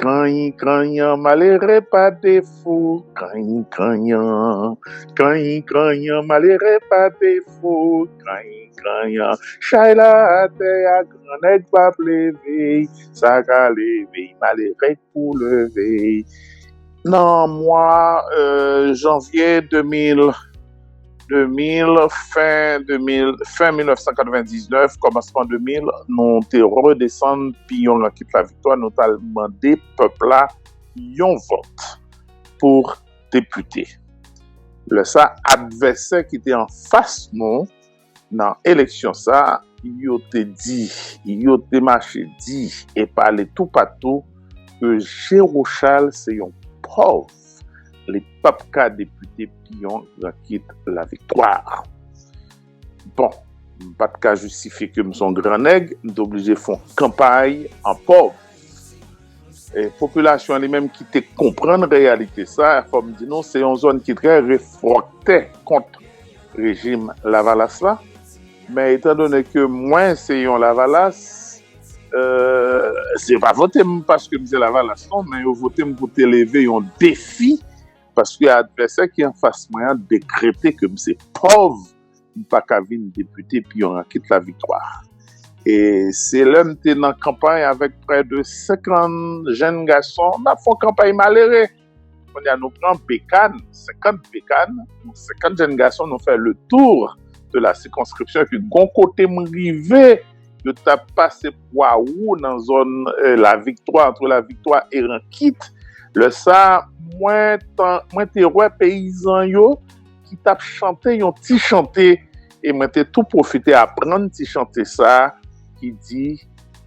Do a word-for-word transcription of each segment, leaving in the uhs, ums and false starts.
Kanyi kanyan, malere pa defo. Kanyi kanyan, kanyi kanyan, malere pa defo. Kanyi kanyan, chay la atè a, gran nèg p ap leve. Sa ka leve, malere pou leve. Nan mwa euh, janvye de mil, de mil, fen de mil, fen mil nèf san katrevendiznèf, kòmansman de mil, nou te redesann pi yon rankit laviktwa, nou t al mande pèp la yon vòt pou depite. Lè sa, advèsè ki te anfas nou nan eleksyon sa, yo te di, yo te mache di e pale toupatou ke Jewo Chal se yon pòv, li p ap ka depite pi yon rankit laviktwa. Bon, m pa t ka jistifye ke m se yon gran nèg, m te oblije fè yon kanpay an pòv. E popilasyon an li menm ki te konprann reyalite sa, fò m di nou, se yon zòn ki trè refraktè kont rejim Lavalas la. Men etandone ke mwen se yon Lavalas, euh, se pa vote m paske m se Lavalas non, men yo vote m pou te leve yon defi, paske advèsè ki anfas mwen an dekrete ke m se pòv, m pa ka vin depite pi yon rankit laviktwa. E se lè m te nan kanpay avèk prè de senkant jèn gason, n ap fè yon kanpay malere. Kounye a nou pran Bekan, senkant Bekan, senkant jèn gason, nou fè le tour de la sikonskripsyon, epi gon kote m rive, yo t ap pase Pwawou nan zòn euh, Laviktwa, antre Laviktwa e Rankit. Lè sa, mwen, tan, mwen te wè peyizan yo ki t ap chante yon ti chante, e mwen te tou pwofite aprann ti chante sa ki di,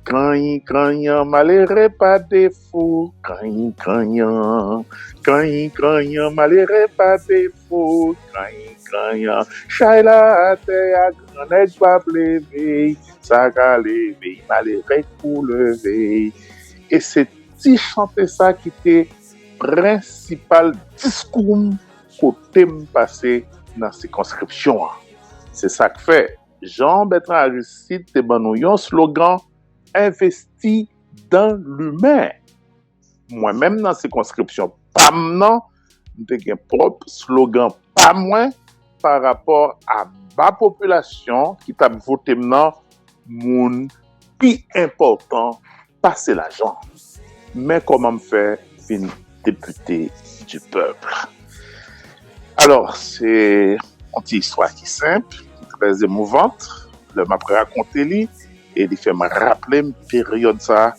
kanyi kanyan, malere pa defo. Kanyi kanyan, kanyi kanyan, malere pa defo. Kanyi kanyan, chay la atè a, gran nèg p ap leve. Sa ka leve, malere pou leve. E se ti chante sa ki te prensipal diskou m kote m pase nan sikonskripsyon an. Se sa k fè Jean Bertrand Aristide te ban nou yon slogan, investi dans l'humain. Mwen menm nan sikonskripsyon pa m nan, m te gen pwòp slogan pa mwen pa rapò a ba popilasyon ki t ap vote m nan, moun pi enpòtan pase lajan. Men kòman m fè vin depite du peuple. Alò, se yon ti istwa ki senp, ki trè emouvant. Lè m ap rakonte li, e li fè m raple m peryòd sa a,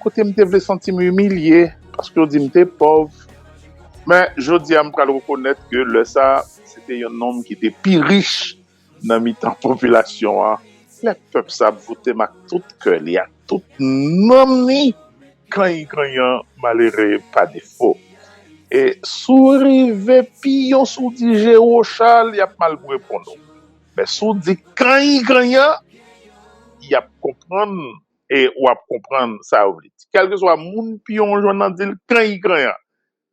kote m te vle santi m imilye, paske yo di m te pòv. Men, jodi a, m pral rekonèt ke lè sa a, se te yon nonm ki te pi rich nan mitan popilasyon an. Lè pèp sa ap vote m ak tout kè li, ak tout nanm li, kanyi kanyan, malere pa defo. E si w rive pi yon, si w di Jewo Chal, y ap mal reponn ou. Men si w di kanyi kanyan, y ap konprann, e w ap konprann sa yo vle di. Kèlkeswa moun pi yon jwenn nan di l kanyi kanyan,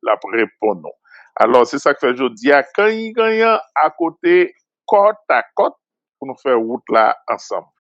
l ap reponn ou. Alò, se sa k fè jodi a, kanyi kanyan akote kòtakòt pou nou fè wout la ansanm.